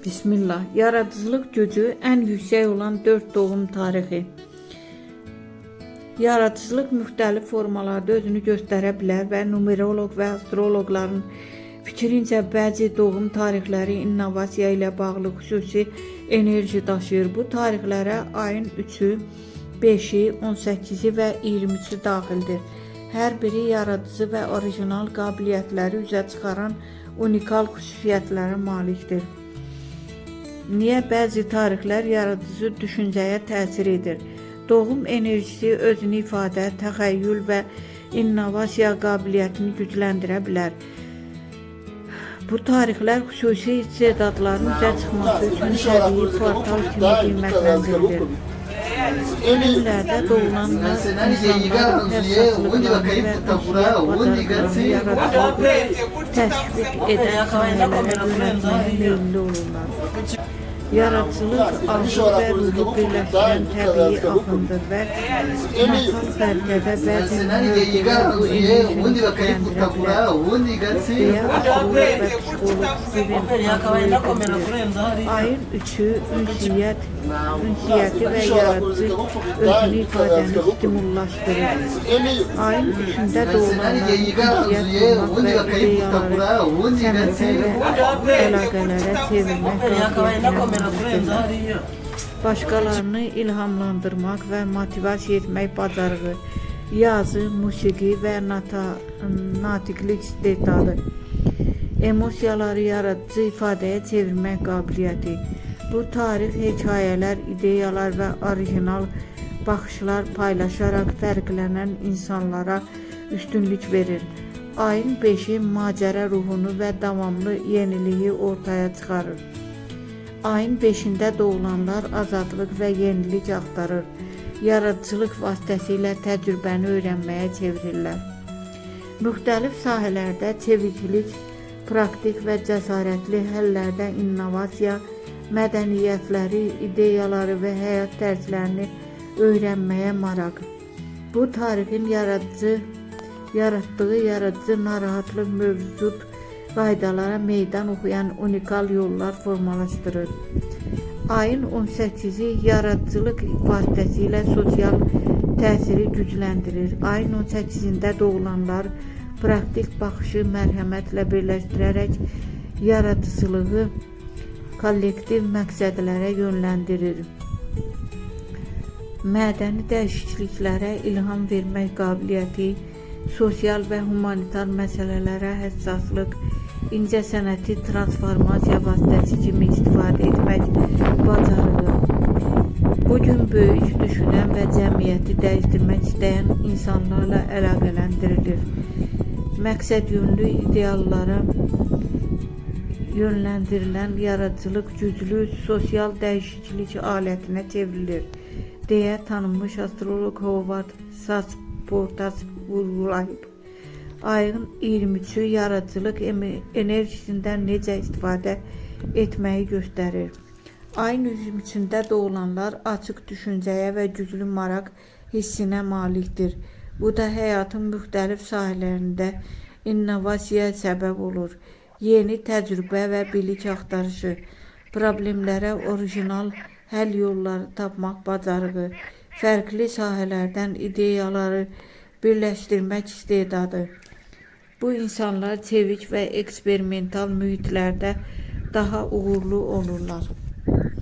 Bismillah. Yaradıcılıq gücü ən yüksək olan 4 doğum tarixi. Yaradıcılıq müxtəlif formalarda özünü göstərə bilər və numeroloq və astroloqların fikrincə bəzi doğum tarixləri innovasiya ilə bağlı xüsusi enerji daşıyır. Bu tarixlərə ayın 3-ü, 5-i, 18-i və 23-ü daxildir. Hər biri yaradıcı və orijinal qabiliyyətləri üzə çıxaran unikal xüsusiyyətlərə malikdir. Niyə bəzi tarixlər yaradıcı düşüncəyə təsir edir? Doğum enerjisi özünü ifadə, təxəyyül və innovasiya qabiliyyətini gücləndirə bilər. Bu tarixlər xüsusi istedadların üzə çıxması üçün təbii portal kimi qiymətləndirilir. Günlərdə doğulanlar insanların həssaslıqlarını və ünsiyyət bacarıqlarını yaradıcılığı təşviq edən sahələrə yönəltməyə meyilli olurlar. Yaradıcılıq ağlı və ruhu birləşdirən təbii axındır və natal xəritədə bəzi mövqelər bu enerjini gücləndirə bilər, deyə astroloq və psixoloq Steven Adler bildirir. Ayın 3-ü ünsiyyəti və yaradıcı özünü ifadəni stimullaşdırır. Ayın 3-ündə doğulanların ünsiyyət qurmaq və ideyaları sənətə və əlaqələrə çevirmək qabiliyyətinə malikdirlər. Başqalarını ilhamlandırmaq və motivasiya etmək bacarığı, yazı, musiqi və natiqlik istedadı, emosiyaları yaradıcı ifadəyə çevirmək qabiliyyəti. Bu tarix hekayələr, ideyalar və orijinal baxışlar paylaşaraq fərqlənən insanlara üstünlük verir. Ayın 5-i macəra ruhunu və davamlı yeniliyi ortaya çıxarır. Ayın 5-də doğulanlar azadlıq və yenilik axtarır. Yaradıcılıq vasitəsilə təcrübəni öyrənməyə çevirirlər. Müxtəlif sahələrdə çeviklik, praktik və cəsarətli həllərdə innovasiya, mədəniyyətləri, ideyaları və həyat tərzlərini öyrənməyə maraq. Bu tarixin yaratdığı yaradıcı narahatlıq mövcud qaydalara meydan oxuyan unikal yollar formalaşdırır. Ayın 18-i yaradıcılıq vasitəsilə sosial təsiri gücləndirir. Ayın 18-də doğulanlar praktik baxışı mərhəmətlə birləşdirərək yaradıcılığı kollektiv məqsədlərə yönləndirir. Mədəni dəyişikliklərə ilham vermək qabiliyyəti, sosial və humanitar məsələlərə həssaslıq, incəsənəti transformasiya vasitəsi kimi istifadə etmək bacarığı. Bu gün böyük düşünən və cəmiyyəti dəyişdirmək istəyən insanlarla əlaqələndirilir. Məqsədyönlü ideallara yönləndirilən yaradıcılıq güclü sosial dəyişiklik alətinə çevrilir, deyə tanınmış astroloq Howard Sasportas vurğulayıb. Ayın 23-ü yaradıcılıq enerjisindən necə istifadə etməyi göstərir. Ayın 23-ündə doğulanlar açıq düşüncəyə və güclü maraq hissinə malikdir. Bu da həyatın müxtəlif sahələrində innovasiyaya səbəb olur. Yeni təcrübə və bilik axtarışı, problemlərə orijinal həll yolları tapmaq bacarığı, fərqli sahələrdən ideyaları birləşdirmək istedadı. Bu insanlar çevik və eksperimental mühitlərdə daha uğurlu olurlar.